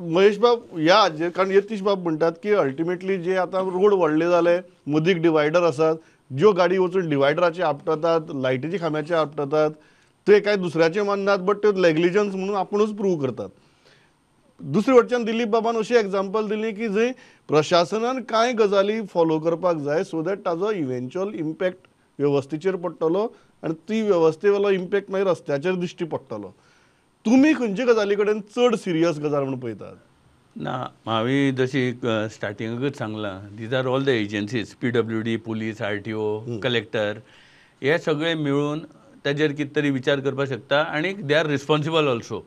महेश बाब ह्या हाजेर, कारण यतीश बाब म्हणटात की अल्टिमेटली जे आतां रोड व्हडले जाले, मदीक डिवायडर आसात, ज्यो गाडी वचून डिवायडराचे आपटतात, लायटीच्या खांब्याचे आपटतात, ते कांय दुसऱ्याचे माननात, बट ते नेग्लिजन्स म्हणून आपुणूच प्रूव करतात. दुसरे वटच्यान दिलीप बाबान अशी एग्जाम्पल दिली की जंय प्रशासनान कांय गजाली फॉलो करपाक जाय सो that ताजो इव्हेंच्युअल इम्पॅक्ट वेवस्थेचेर पडटलो आनी ती वेवस्थेवेलो इम्पॅक्ट मागीर रस्त्याचेर दिश्टी पडटलो. तुमी खंयचे गजाली कडेन चड सिरियस गजाल म्हणून पळयतात? ना, हांवें जशी स्टार्टिंगाकच सांगलां, these are all the agencies, PWD, police, RTO, collector, हे सगळे मेळून ताजेर कितें तरी विचार करपाक शकता आनी they are responsible also.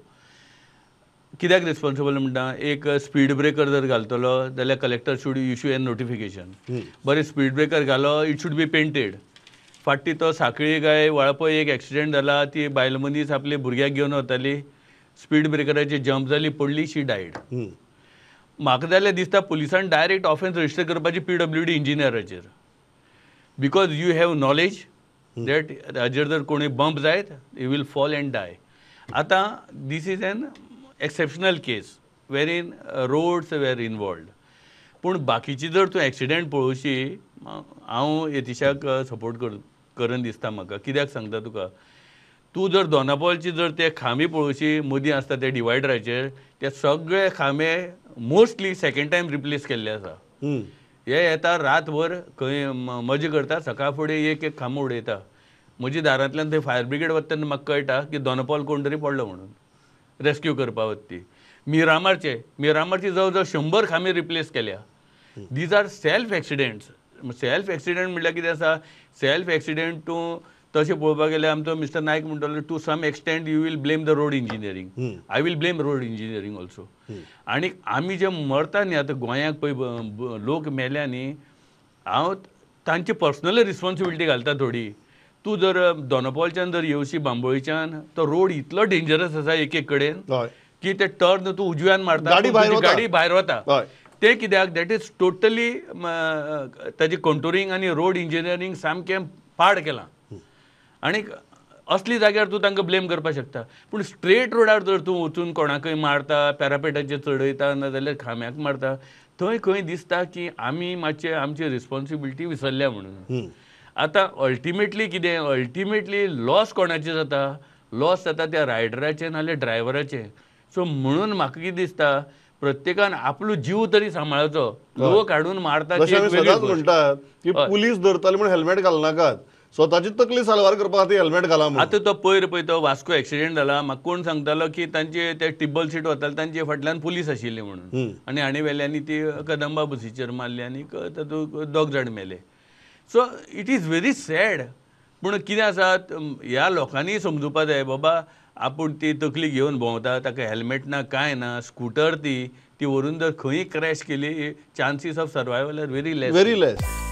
कित्याक रिस्पॉन्सिबल म्हणटा, एक स्पीड ब्रेकर जर घालतलो जाल्यार collector should issue an notification. बरें, स्पीड ब्रेकर घालो, it should be painted. फाटी तो साखळी काय वाळपय एक एक्सिडेंट जाला, ती बायल मनीस आपले भुरग्याक घेवन वताली, स्पीड ब्रेकराचेर जंप जाली, पडली, शी डायड. म्हाका जाल्यार दिसता पुलिसान डायरेक्ट ऑफेन्स रजिस्टर करपाची PWD इंजिनियराचेर, because you have knowledge that हाजेर जर कोणी बंप जायत you will fall and die. आतां this is an exceptional case wherein roads were involved, पूण बाकीची जर तूं एक्सिडेंट पळोवशी, हांव यतीशाक सपोर्ट करन दिसता म्हाका. कित्याक सांगता तुका, तूं जर दोनापावलची जर ते खांबे पळोवशी, मदीं आसता ते डिवायडराचेर, ते सगळे खांबे मोस्टली सेकेंड टायम रिप्लेस केल्ले आसा. हे येता रातभर खंय मजा करता, सकाळ फुडें एक एक खांबो उडयता. म्हज्या दारांतल्यान थंय फायर ब्रिगेड वता तेन्ना म्हाका कळटा की दोनापावल कोण तरी पडलो म्हणून रेस्क्यू करपा वता ती. मिरामारची जवळ जवळ 100 खांबे रिप्लेस केल्या. These are self accidents. Self accident म्हणल्यार कितें आसा, सेल्फ एक्सिडेंट तूं तशें पळोवपाक गेल्यार आमचो मिस्टर नायक म्हणटलो, to some extent you will blame the road engineering, I will blame road engineering also. आनी आमी जे मरता न्ही आतां गोंयाक पळय लोक मेल्या न्ही, हांव तांची पर्सनल रिस्पॉन्सिबिलिटी घालता थोडी. तूं जर दोनापावलच्यान जर येवशी बांबोळीच्यान, तो रोड इतलो डेंजरस आसा एक एक कडेन की ते टर्न तूं उजव्यान मारता, गाडी भायर वता. ते कित्याक, that is totally ताजी कंटुरींग आनी रोड इंजिनियरींग सामकें पाड केलां. आनी असली जाग्यार तूं तांकां ब्लेम करपाक शकता. पूण स्ट्रेट रोडार जर तूं वचून कोणाकय मारता, पॅरापेटाचेर चडयता, नाजाल्यार खांब्याक मारता, थंय खंय दिसता की आमी मातशे आमची रिस्पॉन्सिबिलिटी विसरल्या म्हणून. आतां अल्टिमेटली कितें, अल्टिमेटली लॉस कोणाचें जाता, लॉस जाता त्या रायडराचें नाजाल्यार ड्रायव्हराचें. सो म्हणून म्हाका कितें दिसता, प्रत्येकान आपलो जीव तरी सांबाळचो. लोक हाडून मारता, म्हणटात की पुलीस धरताले म्हणून हेल्मेट घालनाकात, स्वताची तकली साल्वार करपा खातीर हेल्मेट घाला. आतां तो पयर पळय तो वास्को एक्सिडेंट जाला, म्हाका कोण सांगतालो की तांचे ते टिब्बल सीट वताले, तांचे फाटल्यान पुलीस आशिल्ली म्हणून, आनी हांणी वेल्यांनी ती कदंबा बसीचेर मारली आनी तातूंत दोग जाण मेले. So it is very sad. पूण कितें आसा, ह्या लोकांनी समजुपा जाय बाबा आपूण ती तकली घेवन भोंवता, ताका हेल्मेट ना कांय ना, स्कूटर ती व्हरून जर खंय क्रॅश केली, chances of survival are very less, very less.